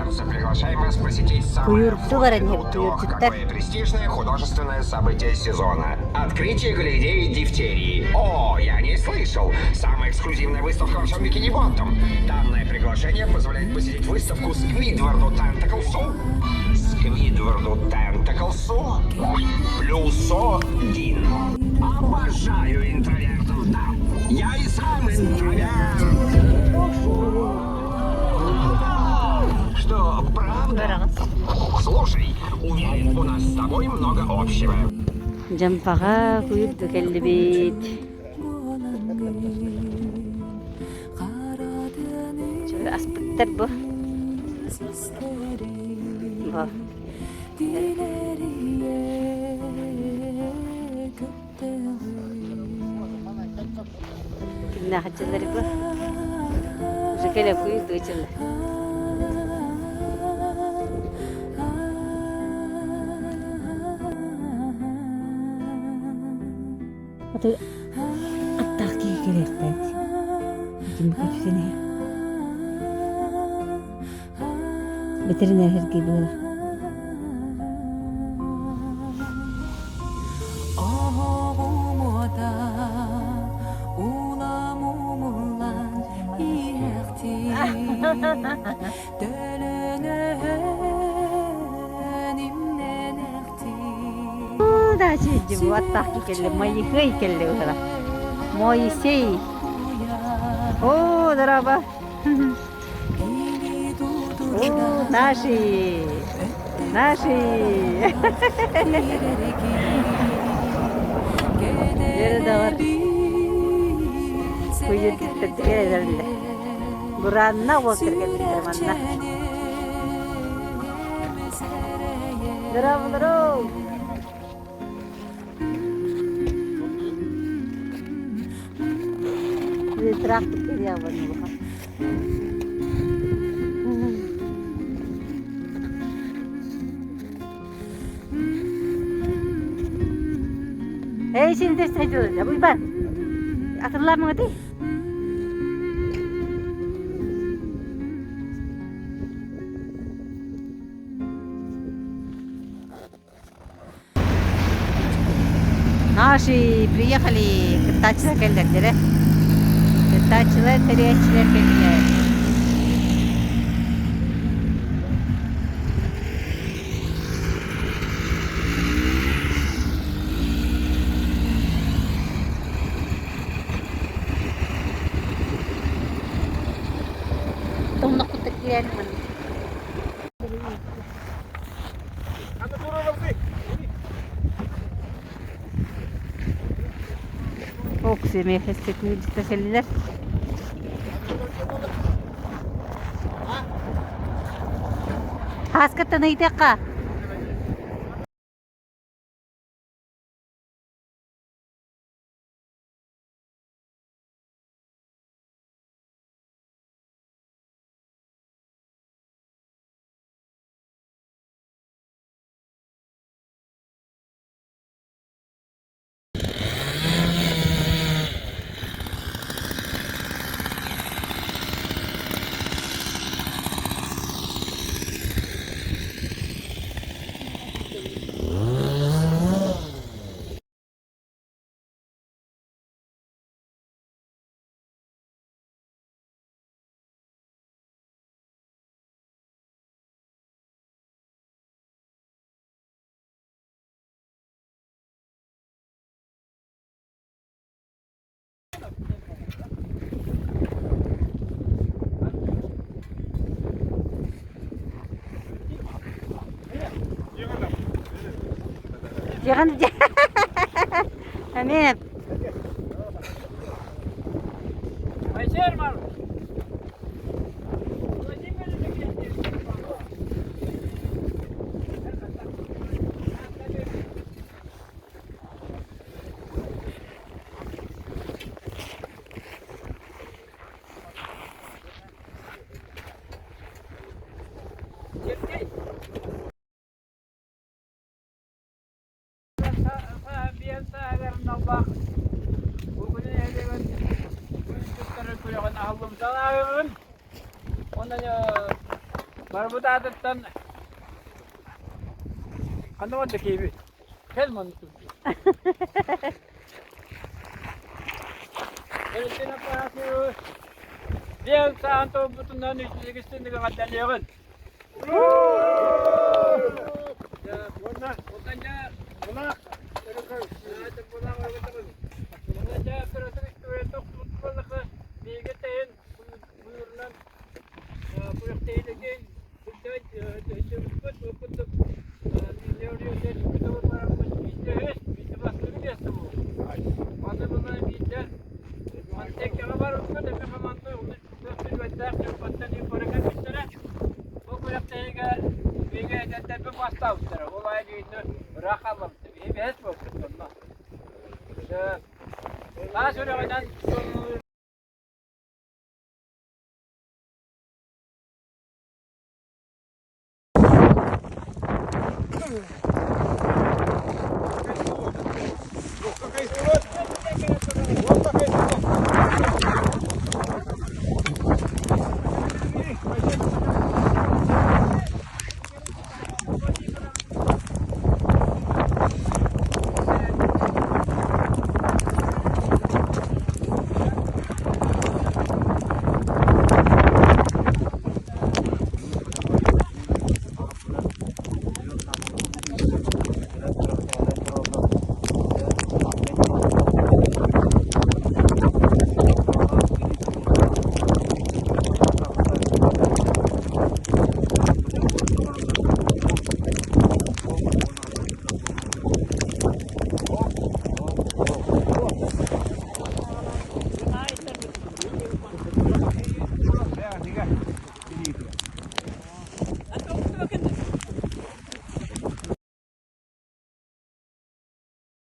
сердце приглашаем вас посетить самое Куйуурду баран иһэбит, Ох, куйуурдуттар. какое престижное художественное событие сезона. Открытие галереи дифтерии. О, я не слышал. Самая эксклюзивная выставка во всем Бикини Боттом. Данное приглашение позволяет посетить выставку Сквидварду Тентаклсу. Сквидварду Тентаклсу плюс один. Обожаю интровертов, да. Я и сам интроверт. Что, правда? Слушай, уверен, у нас с тобой много общего. Дьампаҕа куйурду кэллибит. Аспыттар бу. Бу. Кимнээх дьыллары бу? Уже кэлэ куйурду дьыллар. Аты аттаах киһи кэлиэхтээх. Ким көтүтэн иһэр. Бэтэринээр буолар. Аттаах кэллэ, Моисей кэллэ ыһыра. Моисей. О, дороба. О, наши. Наши. Дere Буранна уолтар кэлбиттэр манна. Здорово, здорово! Трактор Эй, син Уйбан, атылламыңы Наши приехали кыттааччылар кэллэрдэрэ. Кыттааччылар, тэрийээччилэр кэллилэр. Тумнуккута киирэн Оксимиэхэстэтиилэр Ааскаттан ыйытыахха. Эмиэ Барбыт аатыттан ханна барда киһибит? Кэл манна турдун. Валентина Афанасьевна, биэс саҕан туолбутунан үчүгэйдик эҕэрдэлиэҕин. Бу күрэхтэһиигэ биһиги эдэрдэрбит бастаабыттара. Ол аайы биһигини ыраах хаалларбыттар. Биһи бэһис буолбут онно. Таас үрэҕинэн